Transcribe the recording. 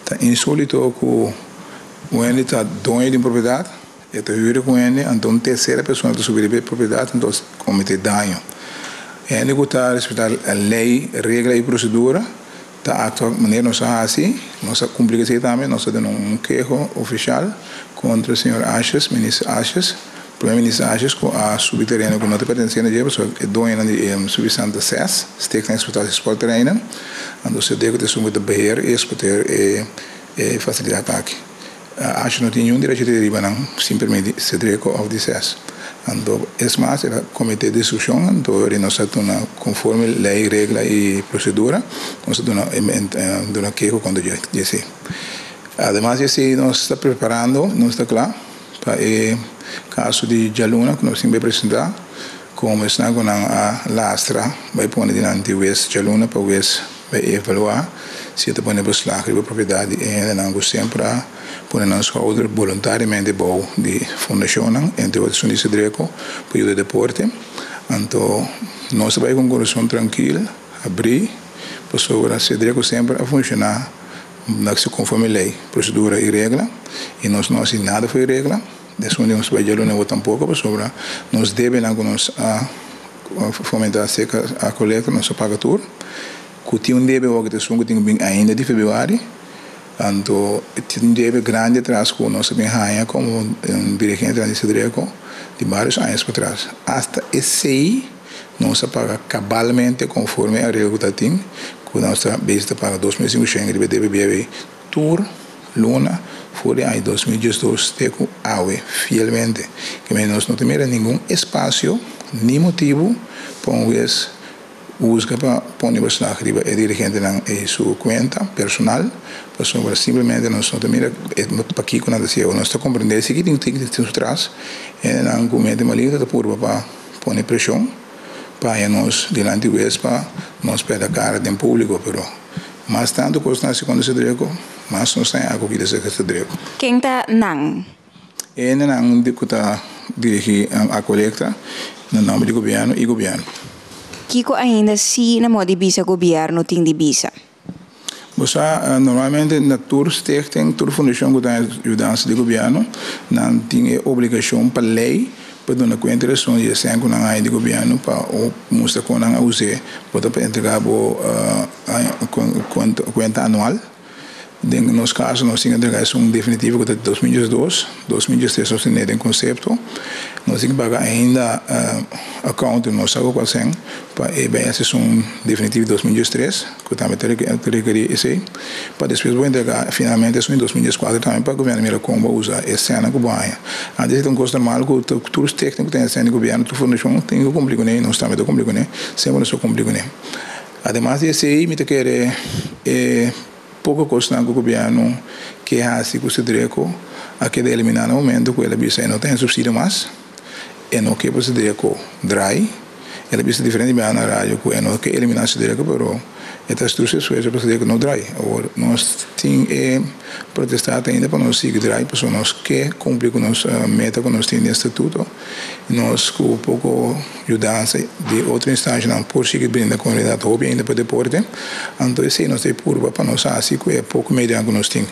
Ta insolito ku un hende ta doño di un propiedat, e ta hür ku un hende, anto un tersera persona ta subi riba e propiedat anto komete daño. Hende ku ta respetá lei, regla i prosedura ta aktua manera nos a hasi. Nos a kumpli ku esei tambe, nos a duna un keho ofishal kontra señor Asjes, minister Asjes, Prome Minister Asjes ku a subi tereno ku no ta pertenesé na dje pasobra e doñonan di e Subi Santa ses, Stichting Exploitatie Sportterreinen, anto Sedeco ta esun ku ta beheer i eksploteer e fasilidat aki. Asjes no tin niun derecho di riba nan sin permit di Sedreco òf di ses. Anto es mas el a kometé destrukshon anto ora nos a duna konforme lei, regla i prosedura nos a duna duna keho kontra dje esei. Ademas di esei nos ta preparando, nos ta kla pa e kaso di djaluna ku nos tin bai presentá komo esnan ku nan a lastra bai pone dilanti wes djaluna pa wes bai evaluá si e ta pone beslag riba propiedat di e hendenan ku semper a pone nan skouder boluntariamente bou di fundashonnan, entre otro esun di Sedreko pa yuda deporte. Anto nos ta bai ku un kurason trankil, abrí, pasobra Sedreko semper a funshoná na su konforme lei, prosedura i regla, i nos no hasi nada for e regla. Esun di nos bai djaluna awor tampoko pasobra nos debenan ku nos a fomentá serka a kolekta nos a paga tur. Ku tin un debe awor ku ta esun ku tin ku bin ainda di febrüari, anto tin un debe grandi atras ku nos a bin haña komo dirigentenan di Sedreko di barios años patras. Asta esei nos a paga kabalmente konforme e areglo ku ta tin, ku nos ta bezig ta paga 2500 riba e debe bieu ei tur luna for di aña 2012 te ku awe fielmente. Ke mei nos no ta mira ningun espasio ni motibu pa un wes husga pa pone beslag riba e dirigentenan ei su kuenta personal, pasobra simplemente nos no ta mira pakiko nan ta hasi. Nos ta komprendé si ki tin su tras, hendenan ku mente maligno ta purba pa pone preshon pa haña nos dilanti wes pa nos pèrdè kara den públiko, pero mas tantu kos ta hasi kontra Sedreko, mas nos ta haña aku kita serka Sedreko. Ken ta nan? E hendenan ku ta dirigí Aqualectra na nòmber di gobièrnu i gobièrnu. Kiko ainda si na moda di bisa gobièrnu tin di bisa? Bo sa, normalmente na tur stichting, tur fundashon ku ta yudansa di gobièrnu, nan tin e obligashon pa lei pa duna kuenta i rason di e sèn ku nan haña di gobièrnu pa mustra kon nan a us'é. Bo ta entregá bo kuenta anual. Den nos kaso nos tin ke entrega esun definitivo ku ta 2012, 2013 nos tene den konsepto. Nos tin ke paga ainda accounting nos sa ku kual sèn pa e bai hasi esun definitivo 2013 ku tambe ta rekerí esei pa despues bo entrega finalmente esun di 2014 tambe pa gobièrnu mira kon bo a usa e sènnan ku bo haña. Antes e ta un kos normal ku tur stichting ku ta hasi sèn di gobièrnu tur fundashon tin ku kumpli kuné i nos tambe ta kumpli kuné, semper nos ta kumpli kuné. Ademas di esei mi ta kere e poko kosnan ku gobièrnu ke hasi ku Sedreko a keda eliminá na momento ku el a bisa e no ta hende supsidio mas, e no ke pa Sedreko drai. El a bisa diferente biaha na radio ku e no ke eliminá Sedreko pero e ta hasi tur su esfuerso pa Sedreko no drai. Awor nos tin e protestat ainda pa nos sigui drai pasobra nos ke kumpli ku nos meta ku nos tin den statuto. Nos ku poko yudansa di otro instanshanan por sigui brinda komunidat hopi ainda pa deporte. Anto esei nos ta e purba pa nos hasi ku e poko medionan ku nos tin.